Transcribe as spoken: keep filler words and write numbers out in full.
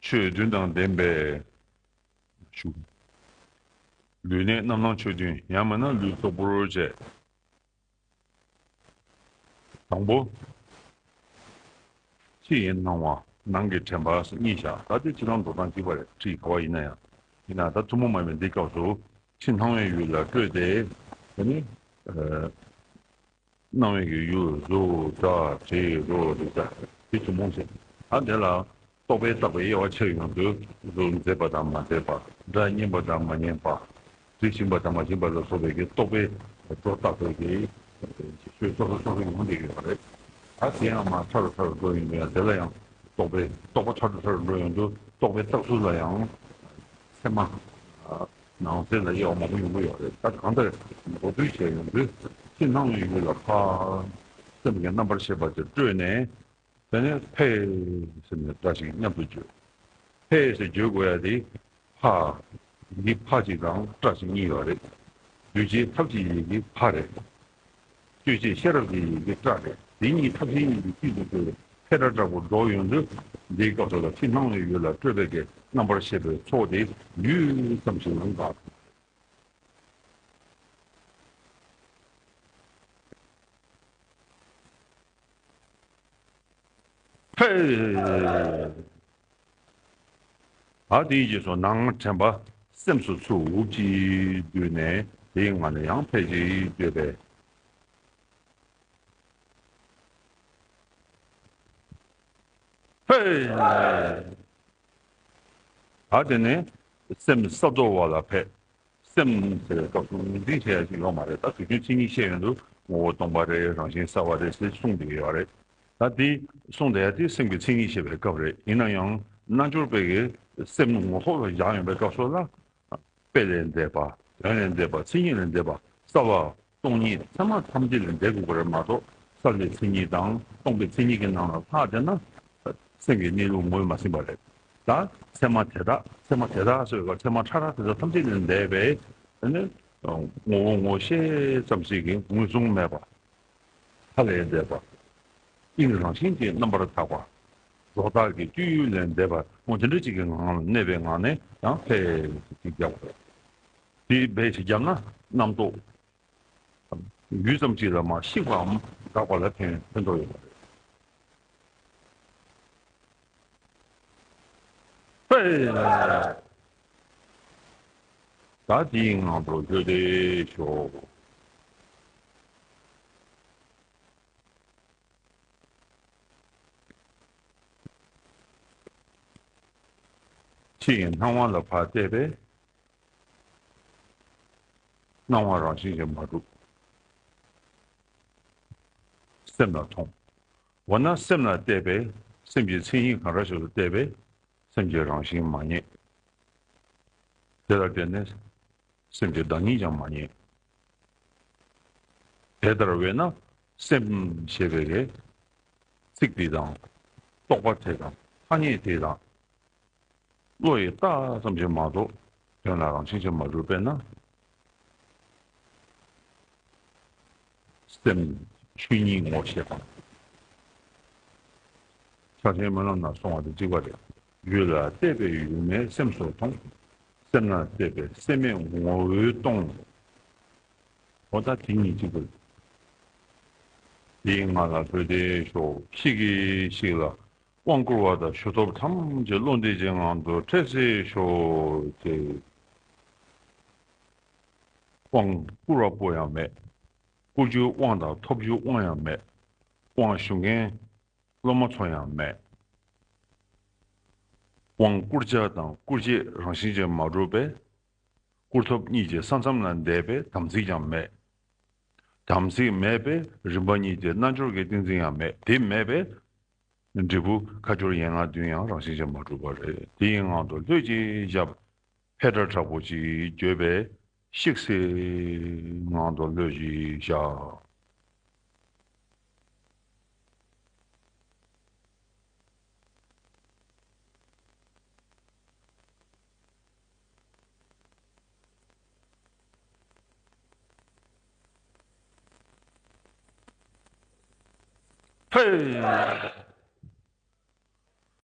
ཆོས་བདུན་དང་ལྡན་པའི་ཞུ། ལུས་གནད་རྣམ་སྣང་ཆོས་བདུན། ཡང་མིན་ན་ལུས་རྟོག་པོར་བྱས། དང་པོ། ཕྱི་ཡི་སྣང་བ། ནང་གི་དྲན་པ་གཉིས་བཞག་ད་དེ་ཕྱི་ནང་འགྲོ་སྟངས་གཅིག་པ་རེད། ཁྲིད་ག་བ་ཡིན་ན་ཡང་། ཡིན་ན་ད་ཐུན་མོང་མ་ཡིན་པའི་འདི་སྐབས་སུ། ཕྱི་སྣང་བའི་ཡུལ་ལ་སྤྲོས་ཏེ། དེ་ནི། ཨ། སྣང་བའི་ཡུལ་གཟུགས་སྒྲ་དྲི་རོ་རེག་བྱ་དེ་ཐུན་མོང་ཞིག་ད་དེ་ལ་རྟོག་པས་བཏགས་པའི་དབྱེ་བ་ཕྱེ་ཡོང་དུས། གཟུགས་མཛེས་པ་དང་མ་མཛེས་པ། སྒྲ་སྙན་པ་དང་མ་སྙན་པ། དྲི་ཞིམ་པ་དང་མ་ཞིམ་པ་ལ་སོགས་པའི་གི་རྟོག་པས་སྒྲོ་བཏགས་པའི་གི་ཆོས་སོ་སོ་སོ་སོ་ཡོང་བསྡད་ཡོད་པ་རེད། ད་དེ་ཡང་མ་ཕྲ་རུ་ཕྲ་རུ་འགྲོ་ཡོང་དུས་ཡང་དེ་ལ་ཡང་རྟོག་པས་རྟོག་པ་ཕྲ་རུ་ཕྲ་རུ་འགྲོ་ཡོང་དུས་རྟོག་པས་བཏགས་ཚུལ་ལ་ཡང་ཚད་མ། ནང་གསེས་ལ་དབྱེ་བ་མང་པོ་ཡོང་གི་ཡོད་རེད། ད་གང་ལྟར་མདོར་བསྡུས་བྱས་ཡོང་དུས་ཕྱི་སྣང་བའི་ཡུལ་ལ་ཕར་སེམས་ཀྱི་རྣམ་པར་ཤེས་པ་དེ་སྤྲོས་ནས། དེ་ནས་ཕས་ཟེར་ནས་སྒྲ་ཞིག་མཉམ་དུ་བརྗོད། ཕས་ཟེར་བརྗོད་དགོས་ཡ་དེ་ཕ། ཡི་གེ་ཕ་གཅིག་དང་སྒྲ་གཅིག་གཉིས་ཡོད་རེད། རྒྱུད་ཀྱི་ཐབས་ཀྱི་ཡི་གེ་ཕ་རེད། དཔྱོད་བྱེད་ཤེས་རབ་ཀྱི་ཡི་གེ་སྒྲ་རེད། དེ་གཉིས་ཐབས་ཤེས་གཉིས་ཀྱི་དཀྱིལ་དུ་སྤྲོས་པའི་ཕས་སྒྲ་སྒྲ་པོ་འགྲོ་ཡོང་དུས། འདིའི་སྐབས་སུ་ལ་ཕྱི་སྣང་བའི་ཡུལ་ལ་སྤྲོས་པའི་གི་རྣམ་པར་ཤེས་པའི་ཚོགས་དེ་ཡུད་ཙམ་ཞིག་ལ་འགག་ཕས། ད་དེའི་རྗེས་སུ་ནང་དྲན་པ་སེམས་སུ་ཚུར་འུབ་ཅིག་བསྡུས་ནས། དེའི་ངང་ནས་ཡང་ཕས་ཅིག་བརྗོད་པས། ཕས། ད་དེ་ནས་སེམས་ས་རྡོ་བ་ལ་ཕས། སེམས་ཟེར་བའི་སྐབས་སུ་ངོས་འཛིན་བྱེད་ཡ་ཞིག་ཡོད་མ་རེད། ད་དུས་རྒྱུན་མཚན་ཉིད་བཤད་ཡོང་དུས་ངོ་བོ་སྟོང་པ་རེད། རང་བཞིན་གསལ་བ་རེད་ཟེར་གསུངས་བསྡད་ཀྱི་ཡོད་རེད། ད་དེ་གསུངས་བསྡད་ཡ་དེ་སེམས་ཀྱི་མཚན་ཉིད་བཤད་པའི་སྐབས་རེད། ཡིན་ན་ཡང་རྣལ་འབྱོར་པའི་གི་སེམས་ངོ་ཐོག་ལ་བཞག་ཡོང་པའི་སྐབས་སུ་ལ། དཔེ་ལས་འདས་པ། དོན་ལས་འདས་པ། མཚན་ཉིད་ལས་འདས་པ། གསལ་བ། སྟོང་ཉིད། ཚད་མ་ཐམས་ཅད་ལས་འདས་དགོས་པ་རེད་མ་གཏོགས། གསལ་བའི་མཚན་ཉིད་དང་སྟོང་པའི་མཚན་ཉིད་ཀྱི་ནང་ལ་ལྷག་བསྡད་ན། སེམས་ཀྱི་གནས་ལུགས་ངོས་མ་ཟིན་པ་རེད། ད་ཚད་མ་དེ་དག་ཚད་མ་དེ་དག་ཟེར་བའི་སྐབས་ཚད་མ་ཕྲ་རགས་དེ་དག་ཐམས་ཅད་ལས་འདས་པའི། ཨ་ནི་ངོ་བོ་ངོ་ཤེས་ཙམ་ཞིག་གི་ངོས་བཟུང་མེད་པ། མཐའ་ལས་འདས་པ། དབྱིངས་རང་བཞིན་གྱིས་རྣམ་པར་དག་པ། རྫོགས་བདག་གི་སྤྱོད་ཡུལ་ལས་འདས་པ། འོ་དེ་འདྲ་ཅིག་གི་ངང་ལ་གནས་པའི་ངང་ནས་ཡང་ཕས་ཅིག་བརྒྱབ་པ་རེད། དེ་ཕས་ཅིག་བརྒྱབ་ན་རྣམ་རྟོག་ཡུད་ཙམ་ཅིག་ལ་མར་ཞིག་པའམ་འགག་པ་ལ་ཕན་ཕན་ཐོགས་ཡོད་པ་རེད། ཧེ། ད་དེའི་ངང་དུ་ལྷོད་དེ་ཤོག་ཕྱི་ཡི་སྣང་བ་ལ་ཕར་བལྟས་པས། སྣང་བ་རང་བཞིན་གྱིས་མ་གྲུབ། སེམས་ལ་མཐོང་། འོ་ན་སེམས་ལ་བལྟས་པས་སེམས་ཀྱི་མཚན་ཉིད་གང་འདྲ་ཞིག་ལ་བལྟས་པས་སེམས་ཀྱི་རང་བཞིན་མ་རྙེད། དེ་ལ་བརྟེན་ནས་སེམས་ཀྱི་བདག་ཉིད་ཀྱང་མ་རྙེད། དེ་ལྟར་བས་ན་སེམས་ཞེས་པའི་གི་ཚིག་འདི་དང་རྟོག་པ་དེ་དང་ཐ་སྙད་དེ་དང་། བློ་ཡིས་བཏགས་ཙམ་ཞིག་མ་གཏོགས་དོན་ལ་རང་བཞིན་གྱིས་མ་གྲུབ་པས་ན། སེམས་ཆོས་ཉིད་ངོ་ཤེས་པ། ཕྱག་ཆེན་སྨོན་ལམ་ན་གསུངས་པ་དང་གཅིག་པ་རེད། ཡུལ་ལ་བལྟས་པས་ཡུལ་མེད་སེམས་སུ་མཐོང་། སེམས་ལ་བལྟས་པས་སེམས་མེད་ངོ་བོས་སྟོང་། འོ་ད་དེ་གཉིས་གཅིག་པ་རེད། དེའི་ངང་ལ་ལྷོད་དེ་ཤོག་ཤིག་གིས་ཤིག་ལ། དབང་བསྐུར་བ་དང་གཞུ་ཐོབ་ཐམས་ཅད་བློ་འདས་ཀྱི་ངང་དུ་འཕྲལ་སེལ་ཤོག་ཅེས། དབང་བསྐུར་བ་པོ་ཡང་མེད། བསྐུར་རྒྱུའི་དབང་དང་ཐོབ་རྒྱུའི་དབང་ཡང་མེད། དབང་ཞུ་མཁན་སློབ་མ་ཚོ་ཡང་མེད། དབང་བསྐུར་བྱ་དང་བསྐུར་བྱེད་རང་བཞིན་གྱིས་མ་གྲུབ་པས། བསྐུར་ཐོབ་གཉིས་ཀྱི་ས་མཚམས་ལ་འདས་པས་དམ་ཚིག་ཀྱང་མེད། དམ་ཚིག་མེད་པས་རིམ་པ་གཉིས་ཀྱི་རྣལ་འབྱོར་གྱི་ཏིང་འཛིན་ཡང་མེད། དེ་མེད་པས། འབྲས་བུ་ཁ་སྦྱོར་ཡན་ལག་བདུན་ཡང་རང་བཞིན་གྱིས་མ་གྲུབ་པ་རེད། དེའི་ངང་དུ་ལྷོད་ཅིག་བཞག་ཕས་སྒྲ་དྲག་པོ་ཅིག་བརྗོད་པས་ཤིག་སེ་ངང་དུ་ལྷོད་ཅིག་བཞག་ཧེ།